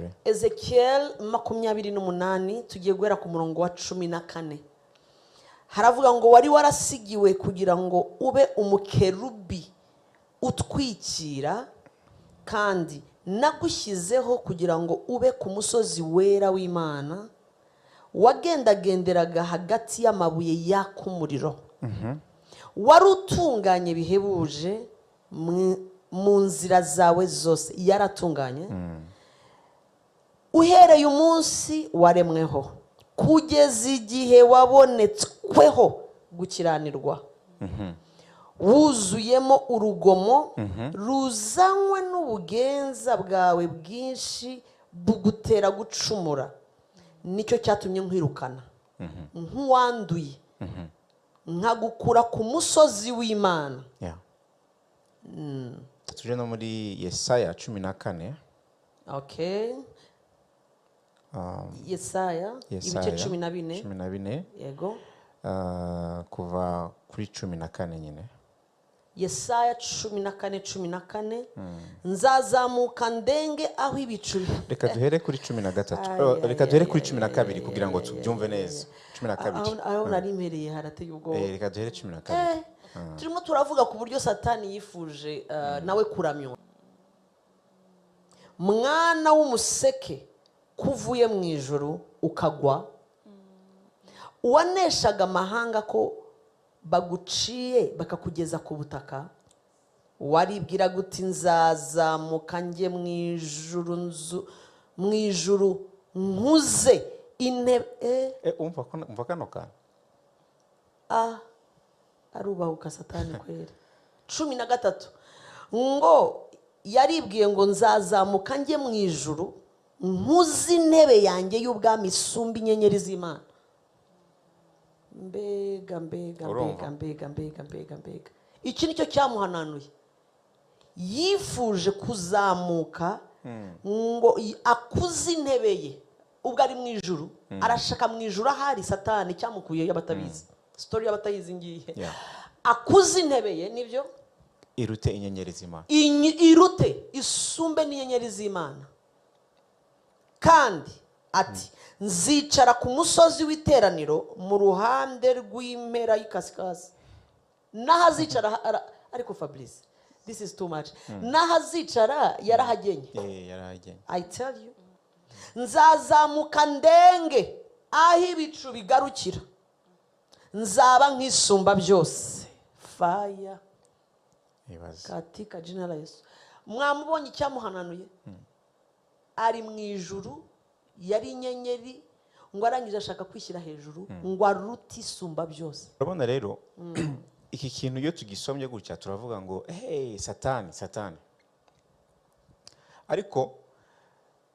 Dusomere. Ezekiel 28, tugiye guhera ku murongo wa 14. Haravuga ngo wari warasigiwe kugira ngo ube umukerubi utwikira, kandi nagushyizeho kugira ngo ube ku musozi wera w'Imana, wagendagenderaga hagati y'amabuye yaka umuriro. Wari utunganye bihebuje mu nzira zawe zose, yaratunganye. Uhereye umunsi waremweho kugeza igihe wabonetsweho gukiranirwa, wuzuyemo urugomo ruzanywe n'ubugenza bwawe bwinshi bugutera gucumura. Nicyo cyatumye nkwirukana nk'uwanduye, nkagukura ku musozi w'Imana. Tuje no muri Yesaya 14. Okay, Yesaya ibice 14. 14. Yego. Kuva kuri 14 nyine. Yesaya 14 14: nzazamuka ndenge aho ibicu Reka duhere kuri 13. Ay, Oh, ay, reka duhere ay, kuri ay, 12 ay, kugira ngo ay, tubyumve ay, neza. ay. 12. Aho nari mpereye harateye ubwoba. Reka duhere 12. Turimo turavuga ku buryo Satani yifuje nawe kuramywa. Mwana w'umuseke, kuvuye mu ijuru ukagwa, uwaneshaga amahanga, ko baguciye bakakugeza ku butaka! Waribwiraga uti: nzazamuka njye mu ijuru, mu ijuru nkuze intebe. Umva kano kantu. Ah, arubahuka Satani kwera. 13 ngo yaribwiye ngo: nzazamuka njye mu ijuru, nkuze intebe yanjye y'ubwami isumba inyenyeri z'Imana. Mbega, mbega! Urumva? Mbega, mbega, mbega, mbega, mbega! Iki nicyo cyamuhananuye. Yifuje kuzamuka ngo akuze intebe ye ubwo ari mu ijuru. Arashaka mu ijuru ahari Satani cyamukuye. Y'abatabizi story, y'abatayizi ngiye. Akuze intebe ye, nibyo. Irute inyenyeri z'Imana. Irute, isumbe n'inyenyeri z'Imana. Kandi ati: nzicara ku musozi w'iteraniro mu ruhande rw'impera y'ikasikazi. N'ahazicara ariko Fabrice, this is too much. N'ahazicara yarahagenye. Yarahagennye. I tell you, nzazamuka ndenge aho ibicu bigarukira, nzaba nk'Isumba byose. Fire! Ibaze. Katika jina la Yesu. Mwamubonye icyamuhananuye? Ari mu ijuru, yari inyenyeri, ngo arangije ashaka kwishyira hejuru ngo arute Isumba byose. Urabona rero, iki kintu iyo tugisomye gutya turavuga ngo: hey, Satani, Satani! Ariko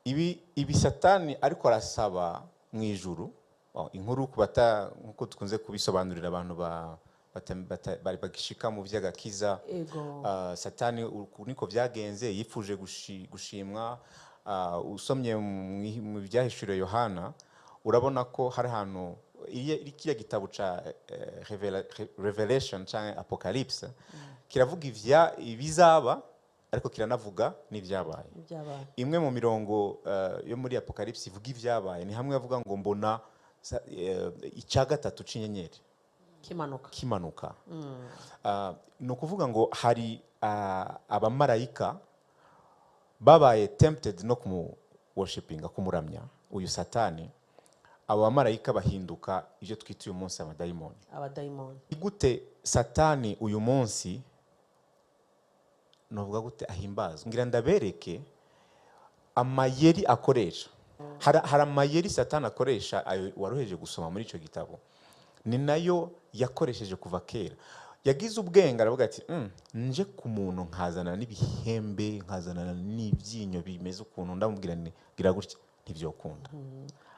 ibi Satani ariko arasaba mu ijuru. Oh, inkuru ku bata, nkuko dukunze kubisobanurira abantu bari bagishika mu by'agakiza. Satani uku niko byagenze: yifuje gushimwa. Usomye mu Byahishuriwe Yohana, urabona ko hari ahantu kiriya gitabo ca Revelation cyangwa Apocalypse kiravuga ibizaba, ariko kiranavuga n'ibyabaye. Ibyabaye. Imwe mu mirongo yo muri Apocalypse ivuga ibyabaye ni hamwe avuga ngo: mbona icya gatatu c'inyenyeri kimanuka. Kimanuka. Ni ukuvuga ngo hari abamarayika babaye tempted no kumuworshipinga, kumuramya uyu Satani. Abo bamarayika bahinduka ibyo twita uyu munsi amadayimoni. Abadayimoni. Ni gute Satani uyu munsi, novuga gute, ahimbazwa? Ngira ndabereke amayeri akoresha. Hari amayeri Satani akoresha, ayo waruheje gusoma muri icyo gitabo, ni nayo yakoresheje kuva kera. Yagize ubwenge, aravuga ati: nje ku muntu nkazana n'ibihembe, nkazana n'ibyinyo bimeze ukuntu, ndamubwira nti gira gutya, ntibyokunda."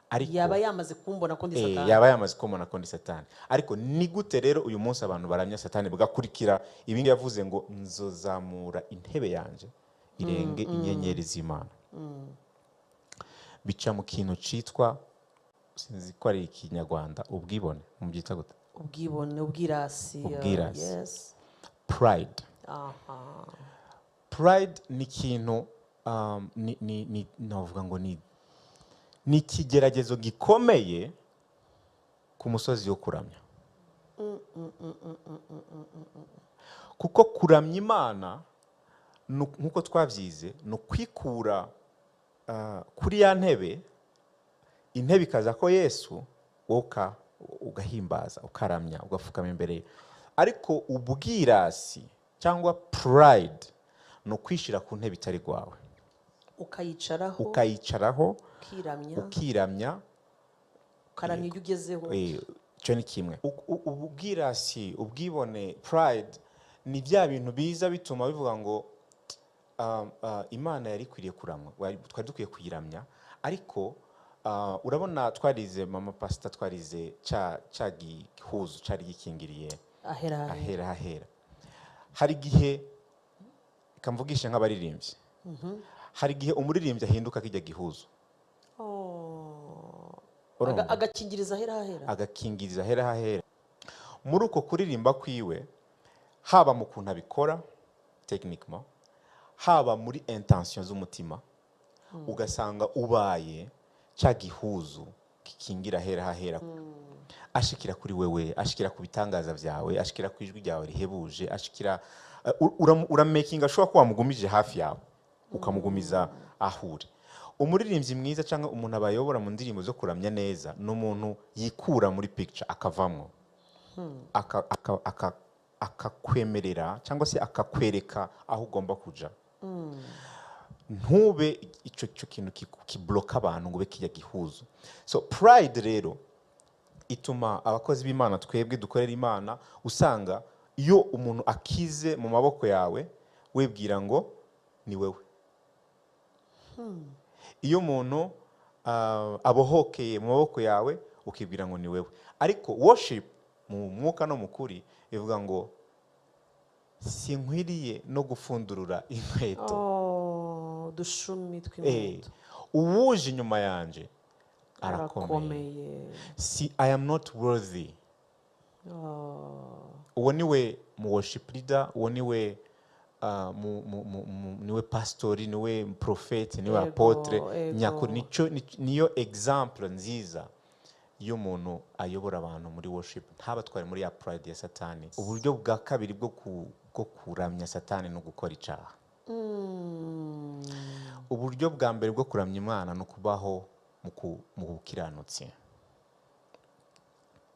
Ariko yaba yamaze kumbona ko ndi Satani. Yaba yamaze kubona ko ndi Satani. Ariko ni gute rero uyu munsi abantu baramya Satani, bagakurikira ibi ngibi? Yavuze ngo: nzozamura intebe yanjye irenge inyenyeri z'Imana. Bica mu kintu cyitwa, sinzi ko ari Ikinyarwanda, ubwibone, mubyita gute? Ubwibone, ubwirasi. Ubwirasi. Yes. Pride. Aha. Pride ni ikintu ni navuga ngo ni ikigeragezo gikomeye ku musozi wo kuramya. Kuko kuramya Imana nkuko twabyize ni ukwikura kuri ya ntebe, intebe ikaza ko Yesu, wowe ugahimbaza, ukaramya, ugapfukama imbere ye. Ariko ubwirasi cyangwa pride ni ukwishyira ku ntebe itari rwawe, ukayicaraho, ukiramya, ukaramya ibyo ugezeho. Icyo ni kimwe. Ubwirasi, ubwibone, pride ni bya bintu biza bituma bivuga ngo Imana yari ikwiriye kuramwa, twari dukwiye kuyiramya. Ariko urabona twarize mama pastor, twarize cya gihuzu cyari gikingiriye ahera ahera. Hari igihe kamvugisha nk'abaririmbyi, hari igihe umuririmbyi ahinduka kijya gihuzu, agakingiriza ahera ahera, agakingiriza ahera ahera. Muri uko kuririmba kwiwe, haba mu kuntu abikora techniquement, haba muri intention z'umutima, ugasanga ubaye cya gihuzu kikingira ahera ahera. Ashikira kuri wewe, ashikira ku bitangaza byawe, ashikira ku ijwi ryawe rihebuje, ashikira uramakinga ashobora kuba wamugumije hafi yawe, ukamugumiza ahure. Umuririmbyi mwiza cyangwa umuntu abayobora mu ndirimbo zo kuramya neza ni umuntu yikura muri picture akavamo, akakwemerera cyangwa se akakwereka aho ugomba kuja. Ntube icyo kintu kibloka abantu ngo ube kijya gihuzo. So pride rero ituma abakozi b'Imana, twebwe dukorera Imana, usanga iyo umuntu akize mu maboko yawe wibwira ngo ni wewe. Iyo umuntu abohokeye mu maboko yawe ukibwira ngo ni wewe. Ariko worship mu mwuka no mukuri ivuga ngo sinkwiriye no gufundurura inkweto. Dushumi tw'inkweto. Uwuje inyuma yanje arakomeye. Si I am not worthy. Uwo niwe mu worship leader, uwo niwe niwe pastori, niwe prophet, niwe apotre nyakuri. Niyo example nziza iyo umuntu ayobora abantu muri worship, ntabatware muri ya pride ya Satani. Uburyo bwa kabiri bwo kuramya Satani no gukora icyaha. Uburyo bwa mbere bwo kuramya Imana no kubaho mu bukiranutsi.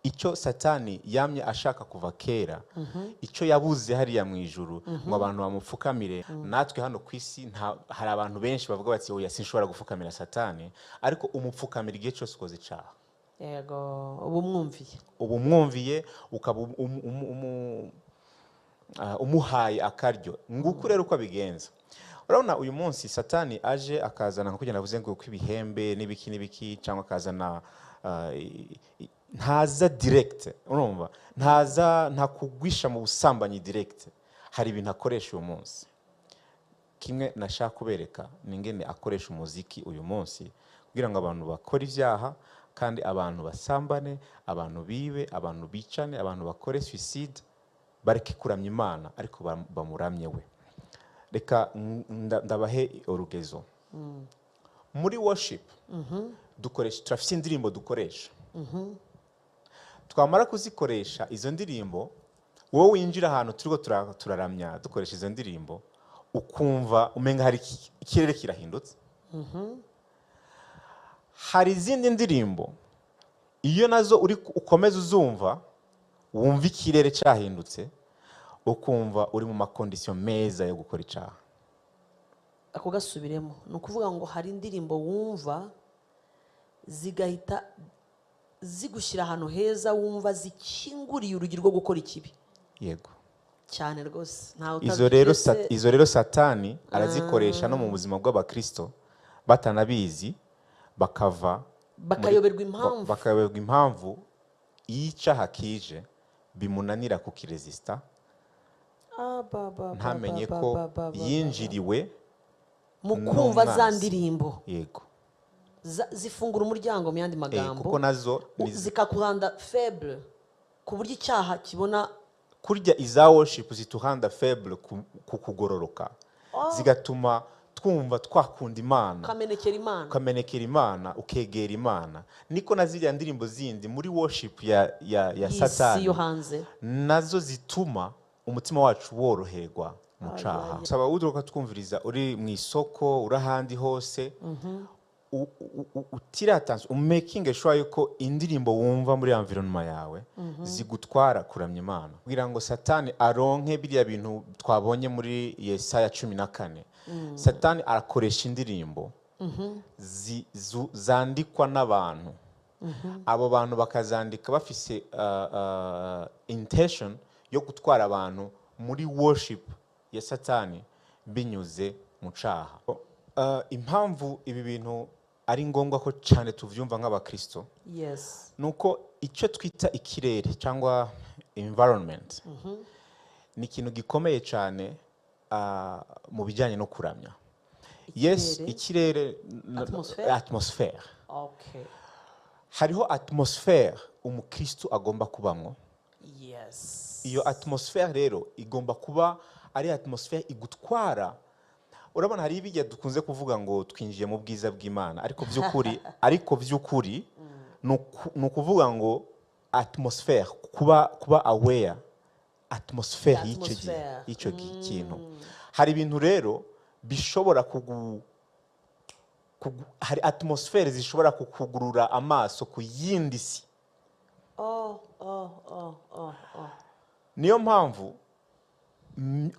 Icyo Satani yamye ashaka kuva kera, icyo yabuze hariya mu ijuru ngo abantu bamupfukamire, natwe hano ku isi hari abantu benshi bavuga bati oya sinshobora gupfukamira Satani, ariko umupfukamira igihe cyose ukoze icyaha. Yego, ubumwumviye, ukaba umuhaye akaryo. Nguko rero uko abigenza. Urabona uyu munsi Satani aje akazana nko kugenda avuze ngo kwibihembe n'ibiki n'ibiki, cyangwa akazana ntaza direct, urumva ntaza ntakugwisha mu busambanyi direct. Hari ibintu akoresha uyu munsi. Kimwe nashaka kubereka ni ingene akoresha umuziki uyu munsi kugira ngo abantu bakore ibyaha, kandi abantu basambane, abantu bibe, abantu bicane, abantu bakore suicide, bareke kuramya Imana ariko bamuramye we. Reka ndabahe urugezo. Muri worship dukoresha, turafite indirimbo dukoresha. Twamara kuzikoresha izo ndirimbo, wowe winjira ahantu turiko turaramya dukoresha izo ndirimbo, ukumva umenga hari ikirere kirahindutse. Hari izindi ndirimbo iyo nazo uri ukomeza uzumva, wumva ikirere cyahindutse, ukumva uri mu makondisiyo meza yo gukora icyaha. Ako gasubiremo, ni ukuvuga ngo hari indirimbo wumva zigahita zigushyira ahantu heza, wumva zikinguriye urugi rwo gukora ikibi. Yego cyane rwose. Izo rero Satani arazikoresha no mu buzima bw'abakristo batanabizi, bakava bakayoberwa impamvu, bakayoberwa impamvu y'icyaha kije bimunanira kukiresista, ntamenye ko yinjiriwe mu kumva za ndirimbo. Yego, zifungura umuryango mu yandi magambo, kuko nazo zikakuhanda faible ku buryo icyaha kibona. Kurya iza worship zituhanda faible ku kugororoka, zigatuma twumva twakunda Imana, ukamenekera Imana, ukamenekera Imana, ukegera Imana, niko na ziriya ndirimbo zindi muri worship ya y'isi Satani yo hanze nazo zituma umutima wacu woroherwa mu cyaha. Saba uduka twumviriza uri mu isoko, uri ahandi hose, utiratanze, umakinge sure yuko indirimbo wumva muri environment yawe zigutwara kuramya Imana, kugira ngo Satani aronke biriya bintu twabonye muri Yesaya 14. Satani arakoresha indirimbo zandikwa n'abantu, abo bantu bakazandika bafise intention yo gutwara abantu muri worship ya Satani binyuze mu cyaha. Impamvu ibi bintu ari ngombwa ko cyane tuvyumva nk'abakristo, nuko icyo twita ikirere cyangwa environment ni ikintu gikomeye cyane mu bijyanye no kuramya. Yes, ikirere, Atmosphere? Atmosphere. Hariho atmosphere umukristo agomba kubamwo. Iyo atmosphere rero igomba kuba ari atmosphere igutwara. Urabona, hari ibijya dukunze kuvuga ngo twinjiye mu bwiza bw'Imana, ariko by'ukuri ni ukuvuga ngo atmosphere, kuba aware atmosphere y'icyo gihe, Atmosphere. y'icyo kintu. Hari ibintu rero bishobora hari atmosphere zishobora kukugurura amaso ku yindi si. Oh. Niyo mpamvu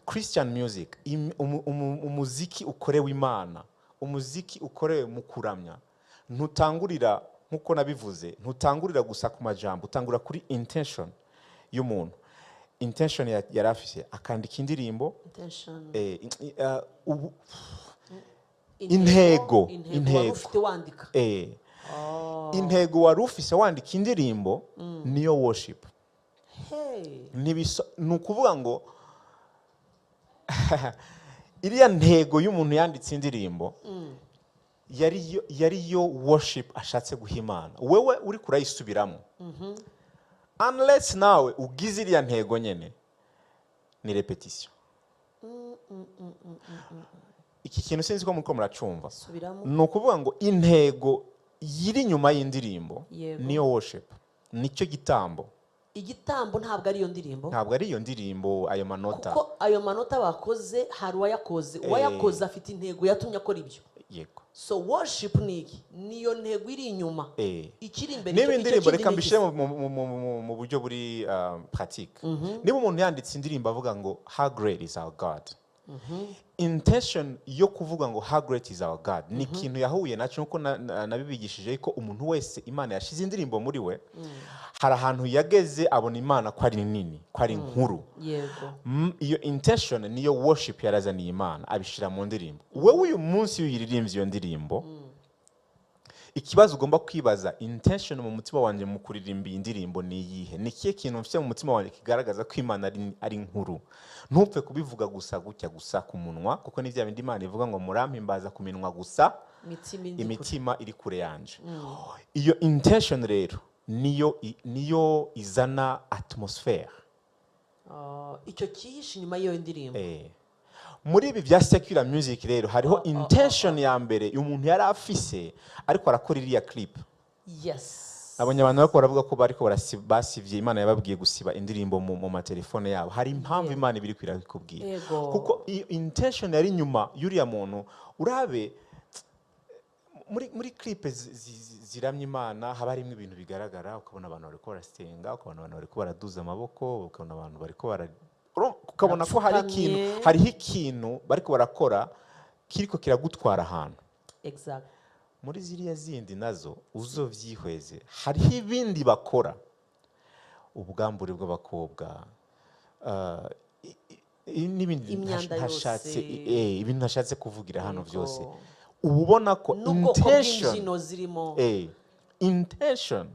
Christian music, umuziki ukorewe Imana, umuziki ukorewe mu kuramya, ntutangurira, nk'uko nabivuze, ntutangurira gusa ku majambo, utangurira kuri intention y'umuntu, intention yari afise akandika indirimbo. Intention. Intego, Intego wari intego. ufite wandika. Intego wari ufise wandika indirimbo niyo worship. Hey. Ni ukuvuga ngo iriya ntego y'umuntu yanditse indirimbo yari yo worship ashatse guha Imana. Wewe uri kurayisubiramo, unless nawe ugize iriya ntego nyene, ni repetition. Iki kintu sinzi ko muriko muracumva. Subiramo. Ni ukuvuga ngo intego yiri inyuma y'indirimbo niyo worship, nicyo gitambo. Igitambo ntabwo ari iyo ndirimbo. Ntabwo ari iyo ndirimbo, ayo manota. Kuko ayo manota bakoze, hari uwayakoze. Uwayakoze afite intego yatumye akora ibyo. So worship ni iki? Niyo ntego iri inyuma. Ikiri imbere, Niba icyo indirimbo, kindi reka ni mbishyire iki? mu buryo buri pratique. Niba umuntu yanditse indirimbo avuga ngo "How great is our God", intention yo kuvuga ngo "How great is our God" ni ikintu yahuye nacyo, nkuko nabibigishije ko umuntu wese Imana yashize indirimbo muri we, hari ahantu yageze abona Imana ko ari nini, ko ari nkuru. Iyo intention niyo worship yarazaniye Imana, abishyira mu ndirimbo. Wowe uyu munsi iyo uyiririmbye iyo ndirimbo, ikibazo ugomba kwibaza: intention mu mutima wanjye mu kuririmba iyi ndirimbo ni iyihe? Ni ikihe kintu mfite mu mutima wanjye kigaragaza ko Imana ari nkuru? Ntupfe kubivuga gusa gutya gusa ku munwa, kuko ni bya bindi Imana ivuga ngo "Murampimbaza ku minwa gusa, imitima indi kure." imitima iri kure yanje." Iyo intention rero niyo izana atmosphere. Ah, icyo cyihishe inyuma y'iyo ndirimbo. Muri ibi bya secular music rero hariho intention ya mbere umuntu yari afise ariko arakora iriya clip. Abonye abantu bariko baravuga ko bariko basivye, Imana yababwiye gusiba indirimbo mu matelefone yabo. Hari impamvu Imana ibiri kwirabikubwira, kuko iyo intention yari inyuma y'uriya muntu. Urabe muri clip ziramya Imana, haba harimo ibintu bigaragara, ukabona abantu bariko barasenga, ukabona abantu bariko baraduza amaboko, ukabona abantu bariko bara ukabona ko hari ikintu, Barapfukamye. hariho ikintu bariko barakora kiriko kiragutwara ahantu. Muri ziriya zindi nazo uzovyihweze, hariho ibindi bakora, ubwambure bw'abakobwa, n'ibindi Imyanda ntashatse yose. Ibintu ntashatse kuvugira hano byose, uba ubona ko n'ubwoko intention bw'imbyino zirimo. Intention,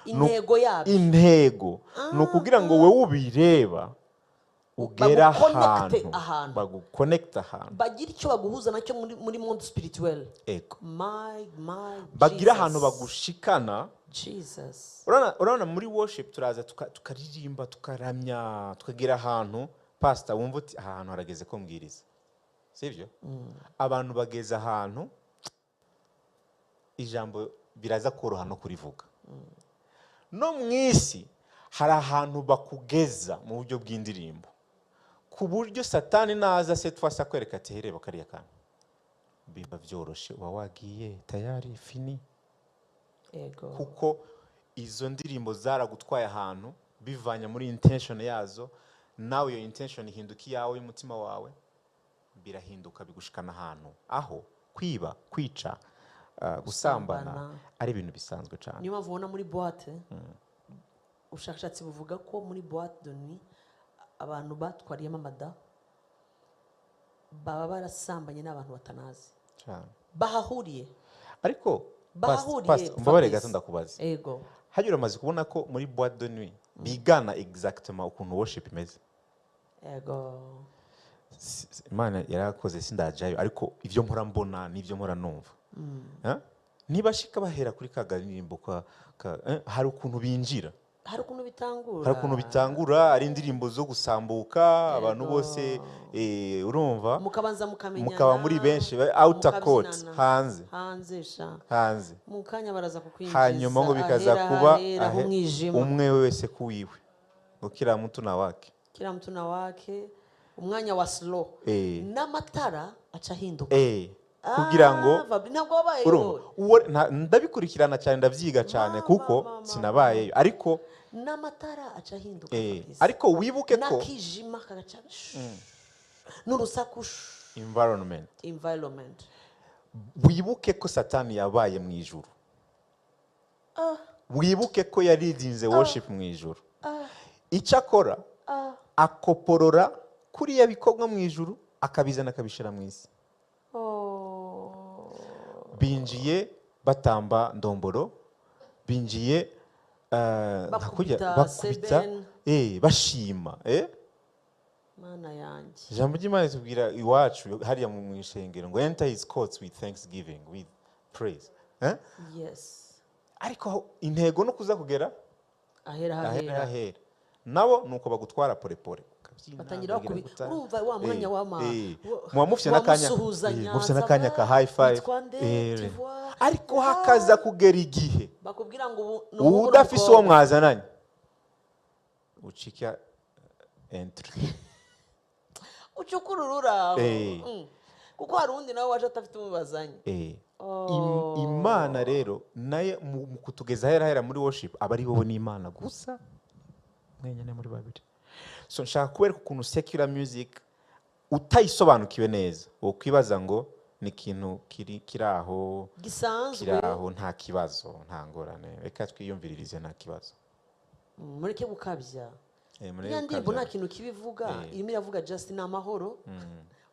Intego yabyo. Intego ni ukugira ngo wowe ubireba ugera Baguconnecte ahantu, ahantu. Baguconnecte ahantu. Bagira icyo baguhuza nacyo muri monde spirituel. Ego. My Bagira Jesus. ahantu bagushikana. Jesus. Urabona muri worship turaza tukaririmba, tukaramya, tukagera ahantu, pastor, wumva uti aha hantu harageze ko mbwiriza. Sibyo? Abantu bageze ahantu ijambo biraza koroha no kurivuga. No mu isi hari ahantu bakugeza mu buryo bw'indirimbo, ku buryo Satani naza se twasa kwereka ati hereba kariya kantu, biba byoroshe, uba wagiye tayari fini. Ego. Kuko izo ndirimbo zaragutwaye ahantu bivanye muri intention yazo, nawe iyo intention ihinduka iyawe y'umutima wawe, birahinduka bigushikana ahantu aho kwiba, kwica, gusambana Gusambana. ari ibintu bisanzwe cyane. Niyo mpamvu ubona muri boîte, ubushakashatsi buvuga ko muri boîte de nuit abantu batwariyemo amada baba barasambanye n'abantu batanazi cyane. Bahahuriye. Ariko Bahahuriye, Pastor, umbabarire Fabrice. gato ndakubaza. Ego. Hajya uramaze kubona ko muri boîte de nuit bigana exactement ukuntu worship imeze? Ego. Imana yarakoze sindajayo, ariko ibyo mpora mbona n'ibyo mpora numva. Eh? Nibashika bahera kuri ka karirimbo hari ukuntu binjira. Hari ukuntu bitangura. Hari ukuntu bitangura, ari indirimbo zo gusambuka abantu bose, urumva, mukabanza mukamenyana, mukaba muri benshi outer court, mukabyinana. Hanze. Hanze sha. Hanze. Mu kanya baraza kukwinjiza Hanyuma ngo bikaza ahera, kuba ahera h'umwijima. Umwe wese kuwiwe, ngo kila mtu na wake. Kila mtu na wake, umwanya wa slow, n'amatara aca ahinduka. Kugira ngo Ah, Fabri, ntabwo wabayeyo? Urumva ndabikurikirana cyane, ndabyiga cyane, kuko mama, sinabayeyo, ariko n'amatara aca ahinduka, Fabrice. Ariko wibuke ko N'akijima kagaca n'urusaku. Environment. Environment. Wibuke ko Satani yabaye mu ijuru, wibuke ko yaridinze worship mu ijuru. Icyo akora, akoporora kuriya bikorwa mu ijuru, akabizana akabishyira mu isi. Oh. Binjiye batamba ndomboro, binjiye nka kurya Bakubita bakubita seben. Bashima. Mana yanjye! Ijambo ry'Imana ritubwira iwacu hariya mu ishengero ngo "Enter his courts with thanksgiving, with praise", eh? Yes. Ariko intego no kuza kugera ahera ahera hahera. Hahera nabo nuko bagutwara porepore, ukabyina, Batangira bagira bakubi guta. Urumva wa mwanya w'ama Muba mufite n'akanya wamusuhuzanya, mufite n'akanya ka high five. Witwa nde? Tu vois? Ariko hakaza kugera igihe bakubwira ngo ubu ni umuhungu udafise uwo n'umukobwa. Mwazananye ucika entry. Ucukura ururaho. Kuko hari undi nawe waje adafite umubazanye. Oh. Imana rero nayo mu kutugeza ahera hera muri worship aba ari wowe n'Imana gusa mwenyine muri babiri. So nshaka kubereka ukuntu secular music utayisobanukiwe neza wokwibaza ngo ni ikintu kiri aho, gisanzwe, kiri aho, nta kibazo, nta ngorane, reka twiyumviririze, nta kibazo. Mureke gukabya. Mureke Iriya ndirimbo gukabya. nta kintu kibivuga, irimo iravuga just ni amahoro.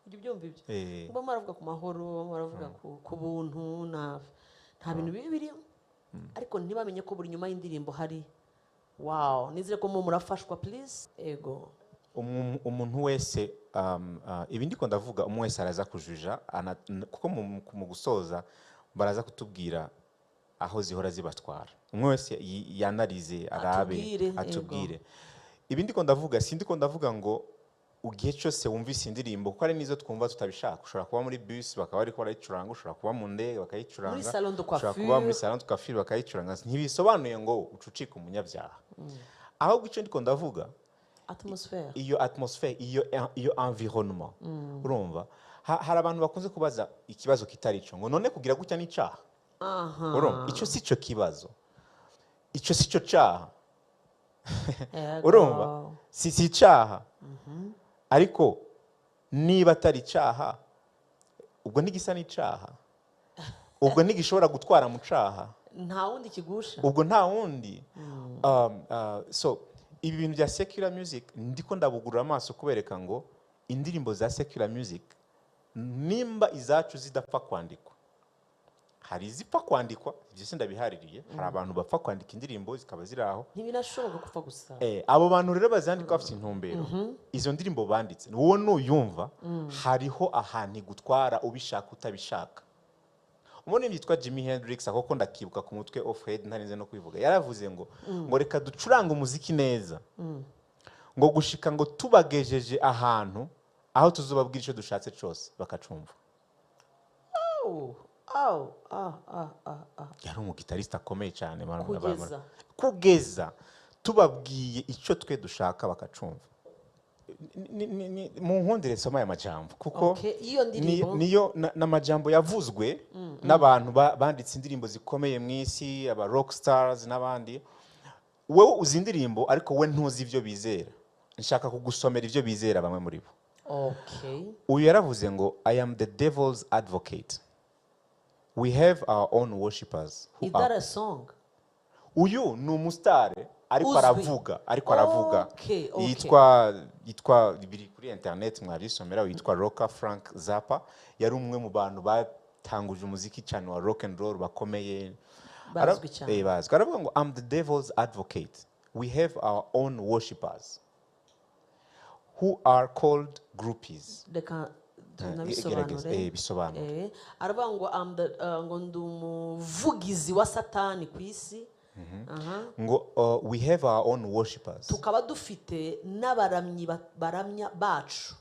Ujya ubyumva ibyo? Bamwe baravuga ku mahoro, bamwe baravuga ku buntu, nta bintu bibi birimo, ariko ntibamenye ko buri nyuma y'indirimbo hari wow. Nizere ko mu murafashwa, please. Ego. Umuntu wese, ibi ndiko ndavuga, umwe wese araza kujuja kuko mu gusoza baraza kutubwira aho zihora zibatwara. Umwe wese yanarize arabe. Atubwire, yego. Atubwire. Ibi ndiko ndavuga, si ndiko ndavuga ngo igihe cyose wumvise indirimbo, kuko hari n'izo twumva tutabishaka. Ushobora kuba muri bus bakaba bariko barayicuranga, ushobora kuba mu ndege bakayicuranga, Muri salon de ushobora kuba coiffure. muri salon de coiffure bakayicuranga. Ntibisobanuye ngo ucucike umunyabyaha. Ahubwo icyo ndiko ndavuga, atmosphere, iyo atmosphere, iyo environnement. Urumva, hari abantu bakunze kubaza ikibazo kitari ico, ngo none kugira gutya n'icaha? Urumva, icyo si cyo kibazo, icyo si cyo cyaha. Urumva, si icyaha, ariko niba atari icyaha, ubwo ntigisa n'icyaha, ubwo ntigishobora gutwara mu cyaha. Nta wundi kigusha. Ubwo nta wundi. So ibi bintu bya secular music ndiko ndabugurura amaso kubereka ngo indirimbo za secular music, nimba izacu zidapfa kwandikwa, hari izipfa kwandikwa, ibyo si ndabihaririye, hari abantu bapfa kwandika indirimbo zikaba ziri aho. Ntibinashoboka gupfa gusa. Abo bantu rero bazandika bafite intumbero. Izo ndirimbo banditse, wowe nuyumva hariho ahantu igutwara, ubishaka utabishaka. Umuntu yitwa Jimi Hendrix, ako ko ndakibuka ku mutwe off head, ntarinze no kwivuga, yaravuze ngo reka ducurange umuziki neza, ngo gushika ngo tubagejeje ahantu Aho tuzobabwira icyo dushatse cyose bakacumva. Au, au, ah, ah, ah, ah. Yari umugitariste akomeye cyane. Kugeza. Kugeza tubabwiye icyo twe dushaka bakacumva. Mu nkundire soma aya majambo kuko Okay, iyo ndirimbo. Niyo n'amajambo yavuzwe n'abantu banditse indirimbo zikomeye mu isi, aba rock stars n'abandi. Wowe uzi indirimbo, ariko we ntuzi ibyo bizera. Nshaka kugusomera ibyo bizera bamwe muri bo. Uyu yaravuze ngo: "I am the devil's advocate. We have our own worshippers who Is that are" a song? Uyu ni umusitari, ariko Uzwi. aravuga, ariko aravuga. Yitwa, biri kuri internet mwarisomera, yitwa rocker Frank Zappa. Yari umwe mu bantu batanguje umuziki cyane wa rock and roll bakomeye. Bazwi cyane. Bazwi. Aravuga ngo: "I'm the devil's advocate. We have our own worshippers who are called groupies." Reka Gerageza, tunabisobanure. Bisobanure. Aravuga ngo ngo ndi umuvugizi wa Satani ku isi. Aha. Ngo we have our own worshippers. Tukaba dufite n'abaramyi baramya bacu.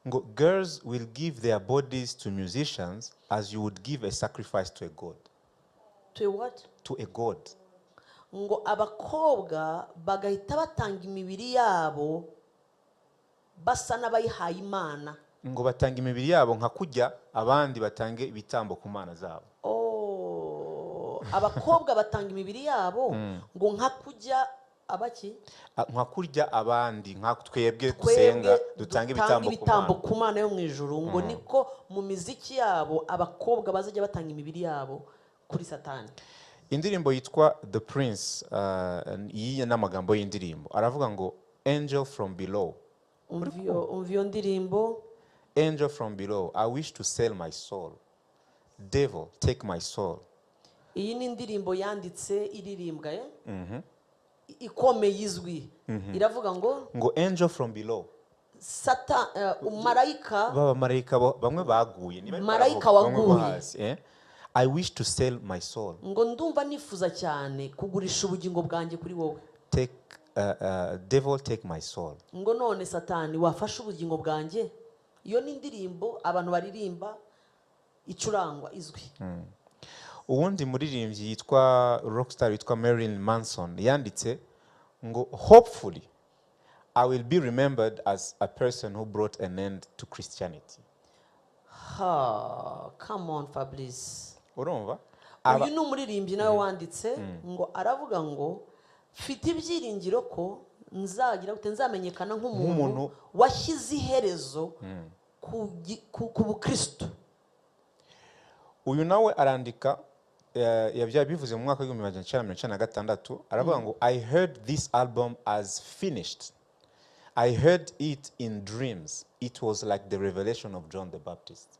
Ngo girls will give their bodies to musicians as you would give a sacrifice to a god. To a what? To a god. Ngo abakobwa bagahita batanga imibiri yabo basa n'abayihaye Imana. Ngo batanga imibiri yabo nka kujya abandi batange ibitambo ku mana zabo. Oh, abakobwa batanga imibiri yabo ngo nka kujya abaki? Nka kurya abandi, nka twebwe Twebwe dusenga dutanga ibitambo ku ibitambo mana. ku Mana yo mu ijuru, ngo niko mu miziki yabo abakobwa bazajya batanga imibiri yabo kuri Satani. Indirimbo yitwa The Prince, iyi n'amagambo y'indirimbo aravuga ngo: "Angel from below." Umva iyo ndirimbo. "Angel from below, I wish to sell my soul. Devil, take my soul." Iyi ni indirimbo yanditse iririmbwa, eh? Ikomeye izwi, iravuga ngo Ngo "Angel from below." Sata, marayika. B'abamarayika bamwe baguye, niba ariko Marayika baravuga, bamwe bo waguye. hasi, eh? "I wish to sell my soul." Ngo ndumva nifuza cyane kugurisha ubugingo bwanjye kuri wowe. "Take devil, take my soul." Ngo none Satani, wafashe ubugingo bwanjye. Iyo ni indirimbo abantu baririmba, icurangwa, izwi. Uwundi muririmbyi yitwa rockstar witwa Marilyn Manson yanditse ngo: "Hopefully I will be remembered as a person who brought an end to Christianity." Ha, come on, Fabrice. Urumva? Uyu ni umuririmbyi nawe wanditse ngo, aravuga ngo mfite ibyiringiro ko nzagira gute, nzamenyekana nk'umuntu Nk'umuntu- washyize iherezo ku bukristo. Uyu nawe arandika, yabya bivuze mu mwaka w'1996, aravuga ngo: "I heard this album as finished. I heard it in dreams. It was like the revelation of John the Baptist."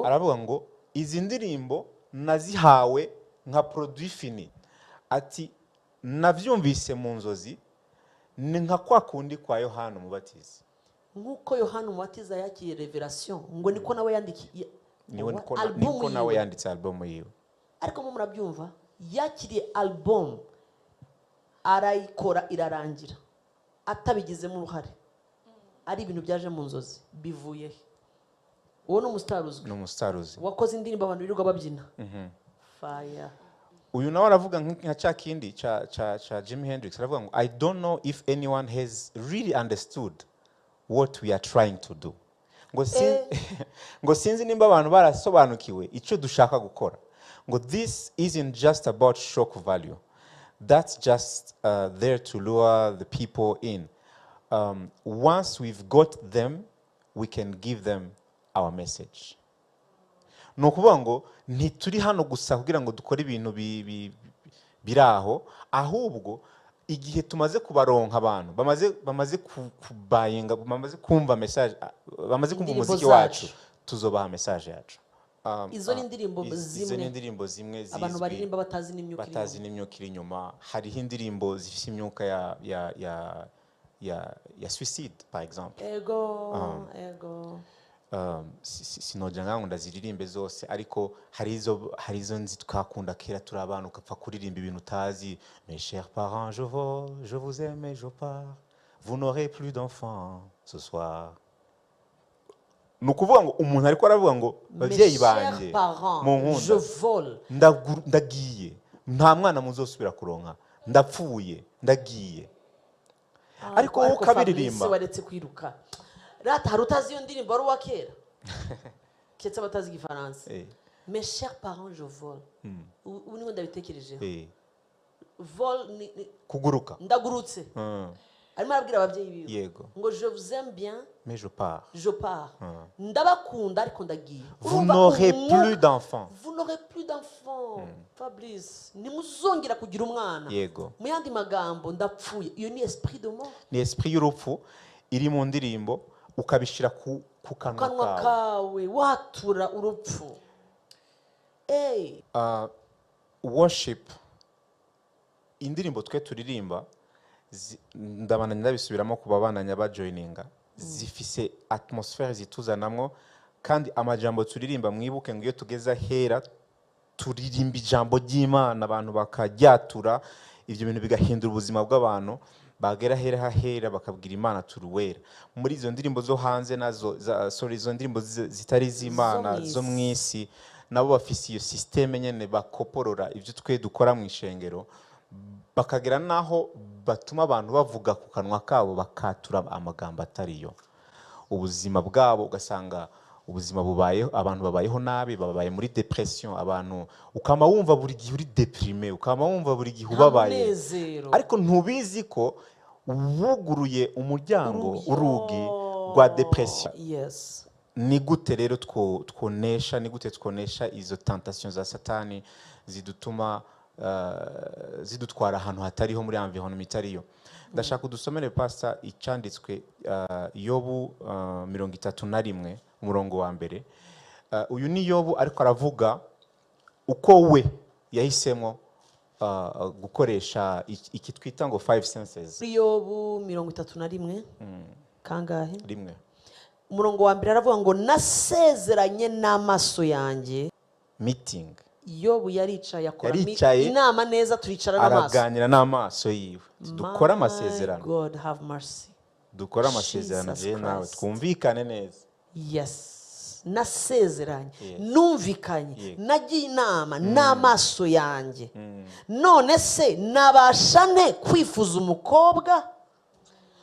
Aravuga ngo izi ndirimbo nazihawe nka produit fini. Ati nabyumvise mu nzozi, ni nka kwa kundi kwa Yohana Umubatizi. Nk'uko Yohana Umubatiza yakiriye revelation, ngo niko nawe yandikiye Niwe niko, album niko nawe yiwe. yanditse album yiwe. Ariko mo murabyumva, yakiriye album arayikora irarangira atabigizemo uruhare, ari ibintu byaje mu nzozi. Bivuye he? Uwo ni umusitari uzwi. Ni umusitari uzi. Wakoze indirimbo abantu birirwa babyina, faya. Uyu nawe aravuga nka cya kindi cya Jimi Hendrix, aravuga ngo: "I don't know if anyone has really understood what we are trying to do." Ngo sinzi nimba abantu barasobanukiwe icyo dushaka gukora. Ngo "This isn't just about shock value. That's just there to lure the people in. Once we've got them, we can give them our message." Ni ukuvuga ngo ntituri hano gusa kugira ngo dukore ibintu biri aho, ahubwo igihe tumaze kubaronka, abantu bamaze kubayinga, bamaze kumva message, bamaze kumva Indirimbo umuziki wacu, zacu. tuzobaha message yacu. Izo ni indirimbo Izo zimwe ni indirimbo zimwe abantu zizwi baririmba batazi n'imyuka iri batazi inyuma. n'imyuka iri inyuma. Hariho indirimbo zifite imyuka ya suicide, par exemple. ego ego Sinojya ngaho ngo ndaziririmbe zose, ariko hari izo nzi twakunda kera turi abana, ugapfa kuririmba ibintu utazi: "Mes chers parents, je vole, je vous aime et je pars, vous n'aurez plus d'enfants ce soir." Ni ukuvuga ngo umuntu ariko aravuga ngo: "Babyeyi Mes banjye, chers parents, munkunda, je vole. Ndagiye, nta mwana muzosubira kuronka, ndapfuye, ndagiye." Ariko wowe ukabiririmba. Fabrice, waretse kwiruka rata. Hari utazi iyo ndirimbo? Wari uwa kera, keretse abatazi Igifaransa. Mes chers parents, je vole. Ubu niho ndabitekerejeho. Vol ni Kuguruka. Ndagurutse. Arimo arabwira ababyeyi biwe ngo: "Je vous aime bien, Mais je pars. je pars. Ndabakunda, ariko ndagiye." Vous Urumva n'aurez plus d'enfants. Vous n'aurez plus d'enfants, Fabrice, ntimuzongera kugira umwana. Mu yandi magambo, ndapfuye. Iyo ni esprit de mort. Ni esprit y'urupfu iri mu ndirimbo, ukabishyira ku kanwa Kanwa kawe. kawe, watura urupfu. Ey. Worship, indirimbo twe turirimba, ndabandanya ndabisubiramo ku babandanya bajoininga, zifise atmosphere zituzanamwo. Kandi amajambo turirimba, mwibuke ngo iyo tugeze ahera turirimba ijambo ry'Imana, abantu bakaryatura, ibyo bintu bigahindura ubuzima bw'abantu. Bagera ahera hahera bakabwira Imana turi wera. Muri izo ndirimbo zo hanze nazo sorry, izo ndirimbo zitari iz'Imana, zo zo mu isi, nabo bafise iyo système nyene, bakoporora ibyo twe dukora mu ishengero, bakagera n'aho batuma abantu bavuga ku kanwa kabo, bakatura amagambo atariyo. Ubuzima bwabo, ugasanga ubuzima bubayeho, abantu babayeho nabi, babaye muri depression. Abantu ukama wumva buri gihe uri déprimé, ukama wumva buri gihe Nta ubabaye, munezero. ariko ntubizi ko wuguruye umuryango, urugi rwa depression. Ni gute rero twonesha, ni gute twonesha izo tentation za Satani zidutuma zidutwara ahantu hatariho, muri environnement itariyo? Ndashaka udusomere, pastor, icyanditswe Yobu 31, umurongo wa mbere. Uyu ni Yobu, ariko aravuga uko we yahisemo gukoresha iki twita ngo five senses. Muri Yobu 31 kangahe? Rimwe. Umurongo wa mbere, aravuga ngo: "Nasezeranye n'amaso yanjye." Meeting. Yobu yaricaye, akora Yaricaye, inama neza, turicara n'amaso. araganira n'amaso yiwe. Dukore My amasezerano. God, have mercy. Dukore amasezerano, Jesus jewe nawe, Christ. twumvikane neza. Yes, nasezeranye, numvikanye, nagiye inama n'amaso yanjye. None se nabasha nte kwifuza umukobwa?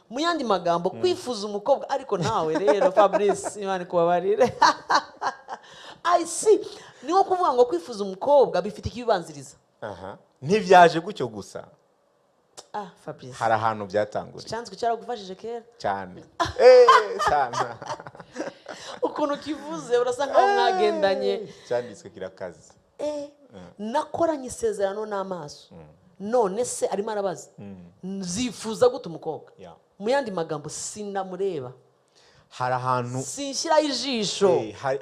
Mu yandi magambo, kwifuza umukobwa. Ariko nawe rero, Fabrice, Imana ikubabarire. I see, ni nko kuvuga ngo kwifuza umukobwa bifite ikibibanziriza. Aha, ntibyaje gutyo gusa. Ah, Fabrice, Hari ahantu byatanguriye. Icyanzwe cyaragufashije kera. Cyane, cyane. Ukuntu kivuze, urasa nkaho mwagendanye. Cyanditswe kirakaze. Nakoranye isezerano n'amaso, none se arimo arabaza: nzifuza gute umukobwa? Mu yandi magambo, sinamureba, Hari ahantu sinshyiraho ijisho.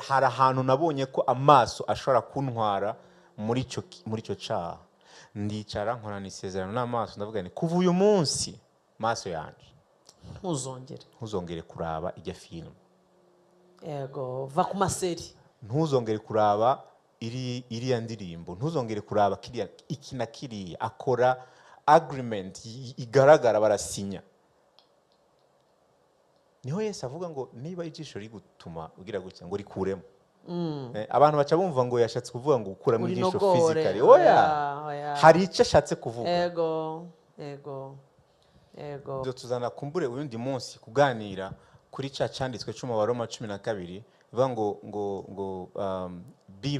Hari ahantu nabonye ko amaso ashobora kuntwara muri icyo cyaha. Ndicara, nkorana isezerano n'amaso, ndavuga nti: "Kuva uyu munsi, maso yanjye, Ntuzongere. ntuzongere kuraba ijya filime." Yego, va ku maseri. "Ntuzongere kuraba iriya ndirimbo, ntuzongere kuraba kiriya, iki na kiriya." Akora agreement igaragara, barasinya. Niho Yesu avuga ngo niba ijisho rigutuma ugira gutya, ngo rikuremo. Abantu baca bumva ngo yashatse kuvuga ngo gukuramo ijisho Urinogore. physically. Oya, Oya, oya. hari icyo ashatse kuvuga. Ego. Ibyo tuzana kumbure uyundi munsi kuganira kuri cya cyanditswe cyo mu Baroma 12, bivuga ngo be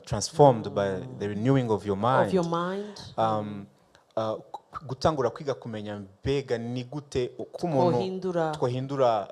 transformed by the renewing of your mind. Of your mind. Gutangura kwiga kumenya mbega ni gute uko umuntu Twohindura twohindura.